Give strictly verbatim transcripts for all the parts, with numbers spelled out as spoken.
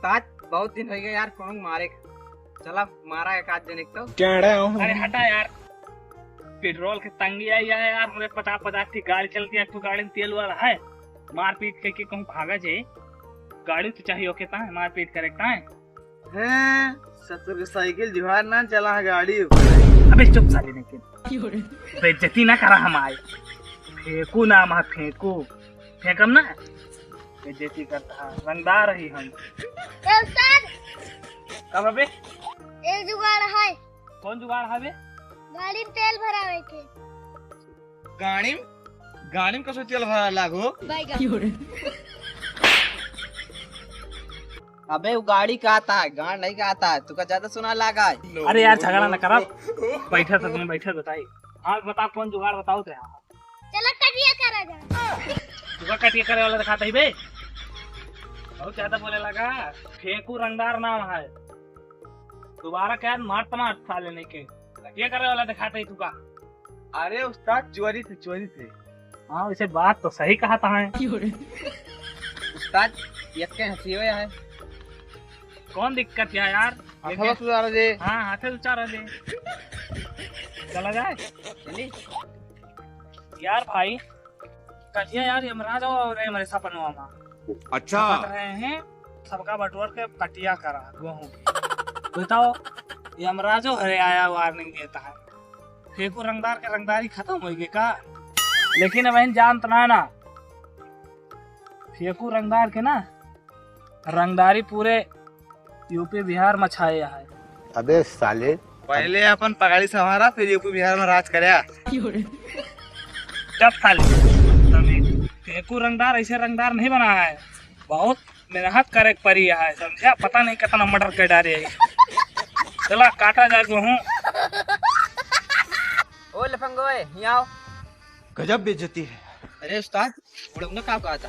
उस्ताद, बहुत दिन होइ गए यार, कोनो मारे के। चला, मारा एक आध जने के तो। क्या रहा हूँ? अरे हटा यार, पेट्रोल के तंगी आई है यार, हमरे पचास पचास की गाड़ी चलती है, एक ठो गाड़ी में तेल वाला है, मारपीट करके कहूँ भागा जे, गाड़ी तो चाहिए ओके ताए, मारपीट करे ताए। हैं, ससुर के साइकिल जुगाड़ ना चला है गाड़ी। अबे चुप साले, नहीं के बेइज्जती ना करा हमार। फेंकू नाम है, फेंकू। फेंकम ना, बेइज्जती करता है, रंगदार ही हम। ए उस्ताद, का बा बे? एक जुगाड़ है। कौन जुगाड़ है बे? गाड़ी में तेल भरावे के। गाड़ी में? गाड़ी में कसो तेल भरा लागो? बैगन। अबे वो गाड़ी का आता है, गाड़ नहीं का आता है, तुका ज्यादा सुना लागा है। अरे यार, झगड़ा ना करा, बैठा था तुम्हें, बैठा बताई। हाँ बता, कौन जुगाड़ बताओ थे? चला कटिया करा जा। तुका कटिया करे वाला दिखाता ही बे, बहुत ज्यादा बोले लगा। फेंकू रंगदार नाम है, दोबारा क्या मार तमार साले नहीं के, कटिया करे वाला दिखाता ही तुका। अरे उस्ताद, चोरी से, चोरी से। हाँ, वैसे बात तो सही कहा था है। उस्ताद, यक्के हंसी हो है। कौन दिक्कत है यार? हाथवा सुधार दे। हाँ, हाथे उचार दे। चला जाए। चली। यार भाई, कटिया यार, यमराज और रे हमारे सपनवा में। अच्छा। समझ रहे हैं, सबका बटोर के कटिया करा, गेहूं। बताओ, यमराजो हरे आया warning देता है। फेंकू रंगदार के रंगदारी खत्म होइ गई का? लेकिन अब इन जानत ना ना, फेंकू रंगदार के ना रंगदारी पूरे यूपी बिहार में छाए है। अबे साले। पहले अपन पगड़ी संभारा, फिर यूपी बिहार में राज करया। जब साले, तभी फेंकू रंगदार ऐसे रंगदार नहीं बना है, बहुत मेहनत करे के पड़ी है, समझा? पता नहीं कितना मर्डर कर डारे है। चला काटा जाए गेहूं। ओ लफंगो, ए, हियाँ आओ। गजब बेइज्जती है। अरे उस्ताद, बुढ़ऊ ने का कहा था?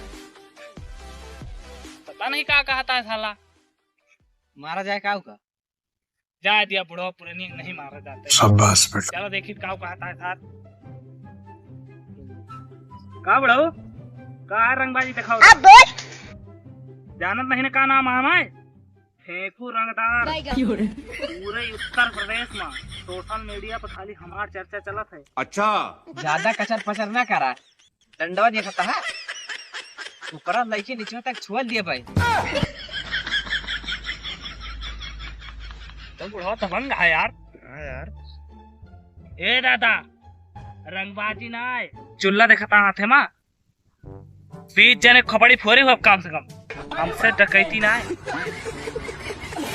पता नहीं का कहा था साला। मारा जाए का का? जा दिया बुढ़ऊ, पुरानी नहीं मारा जाता है। शाबाश बेटा। चलो देखी का कहा था साथ। का बुढ़ऊ? का रंगबाजी दिखाओ? जानत नहीं ना का नाम है हमारे? फेंकू रंगदार। बैगन। पूरे उत्तर प्रदेश में सोशल मीडिया पर खाली हमार चर्चा चलत है। अच्छा। ज्यादा कचर पचर ना करा, डंडवा देखता है, ऊपरा लइके नीचे तक छुअल दिए भाई। तो बुढ़वा दबंग है यार। हाँ यार। ए दादा, रंगबाजी ना है, चुल्ला देखता हाथे मा। बीस जने खोपड़ी फोरे हो अब कम से कम। हमसे डकैती ना है।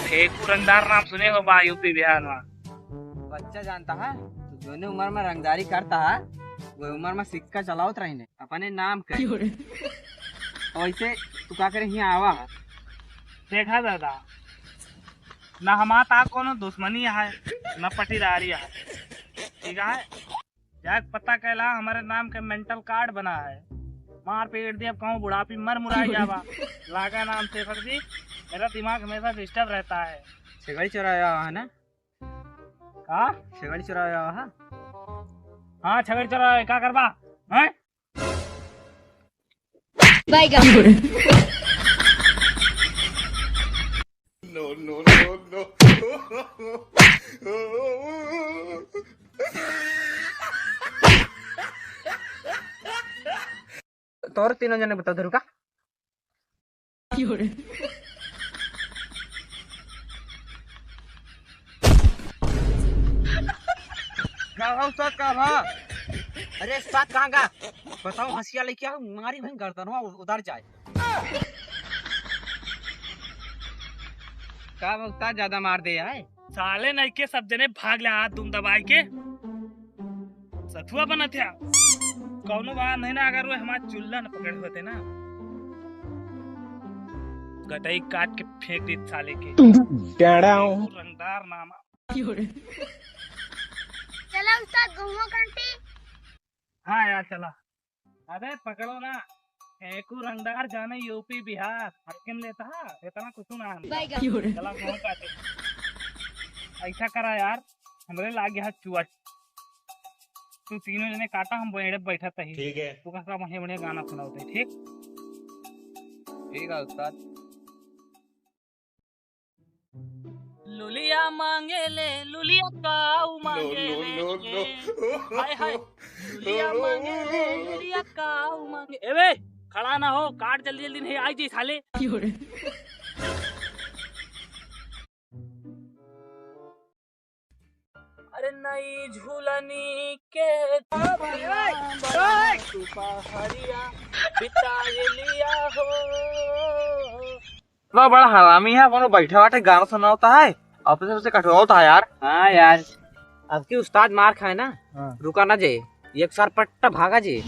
फेंकू रंगदार नाम सुने हो बा यूपी बिहार में। बच्चा जानता है, तो जोने उम्र में रंगदारी करता है, वो उम्र में सिक्का चलावत रही ने, अपने नाम के। वैसे तू का करे हियाँ आवा है? देखा दादा, ना हमार ता कोनो दुश्मनी है, ना पटीदारी है, ठीक है? जाके पता कैला, हमारे नाम के मेंटल कार्ड बना है। मार पीट दिया, अब कहूँ बुढ़ापी मर मुराई जावा। लागा नाम शेखर जी, मेरा दिमाग हमेशा डिस्टर्ब रहता है। छगड़ी चोराया है ना? का? छगड़ी चोराया है? हाँ, छगड़ी चोराया है, का करबा? हैं? बैगन। No, no, no, no। तोर तीनों जने बताओ धरू का? का भा उस्ताद, का भा? अरे उस्ताद, कहाँ गा? बताओ, हंसिया लेके आओ, मारी भाई गर्दनवा उ-, उधर जाए। का भा उस्ताद, ज्यादा मार दे है? साले नहीं के सब जने भाग ले हाथ दुम दबाई के। सथुआ बनत है। कौनो बात नहीं ना, अगर वो हमार चुल्ला न पकड़ होते ना, गटई काट के फेंक देत साले के। तुम टेढ़ा हो। रंगदार नामा। चला उस्ताद, गहुआ काटी। हाँ यार, चला। अबे पकड़ो ना, फेंकू रंगदार जाने यूपी बिहार, हरकिन लेता है, इतना कुछ ना है। बैगन। चला, गहुआ काटे। ऐसा करा यार, हमरे लाग यहाँ चुआ। तू तीनों जने काटा, हम बेड़े बैठा तही। ठीक है। तू का बढ़िया बढ़िया गाना सुनाओ तही, ठीक? ठीक है उस्ताद। लुलिया मांगे ले, लुलिया काऊ मांगे ले। No, no, no। हाय, हाय। लुलिया मांगे ले, लुलिया काऊ मांगे। ए बे, खड़ा ना हो, काट जल्दी जल्दी, नहीं आई जी साले। अरे नई झूलनी के छतिया बना सुपहरिया बिताए लिया हो। बा, बड़ा हरामी है, कोनो बैठा बाटे गाना सुनावता है, अपने से कटवावता है यार। हाँ यार, अब की उस्ताद मार खाए ना, हाँ। रुका ना जे, एक सार पट्टा भागा जे।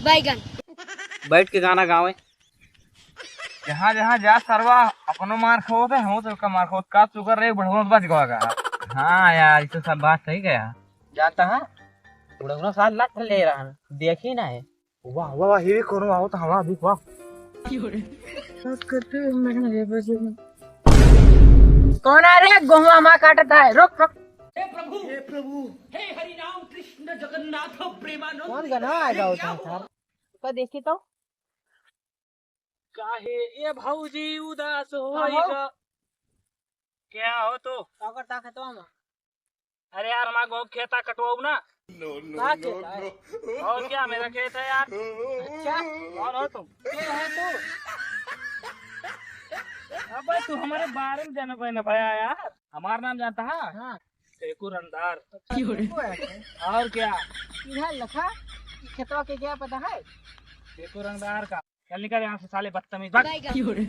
बैठ के गाना गावे। जहाँ जहाँ जा सरवा, अपनो मार खावत है, हम तो का मार खावत का, शुक्र रहे बुढ़वा बच गवा का। हाँ यार, ये तो सब बात सही गया। जानता है, बुढ़वा साथ लात ले रहा है, देखी ना है। वाह वाह वाह, ये भी कोनो आवत हवा अभी, वाह। कौन आ रे, गोहुआ हमार काटत है, रुक, रुक। हे प्रभु, हे प्रभु, हे हरि राम कृष्ण जगन्नाथ प्रेमानंद। कौन गाना आएगा उतना सार? तो देखी तो। काहे ए भौजी उदास होइगा? क्या हो तो? का करता खेतवा में? अरे यार, हमार गोहूँ खेता कटवाऊ ना। No, no, का no, खेत है? No। और क्या, मेरा खेत है यार। अच्छा। कौन हो तुम? के है तू? अबे तू हमारे बारे में जानबे ना भैया यार। हमार नाम जानता है? हाँ। टेकू रंगदार। अच्छा, टेकू है। और क्या? इधर लखा, खेतवा के क्या पता है? टेकू रंगदार का। चल निकल यहाँ से साले बदतमीज, भाग। बैगन।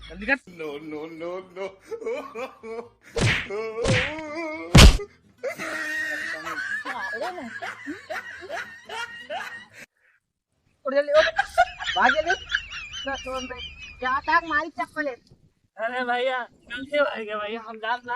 चल निकल। No, no, no, no। उठ जल्दी, उठ। भाग जल्दी। ना छोड़ दे। क्या ताक मारी चप्पल है। अरे भैया, गलती हो गई भैया, हम जान ना।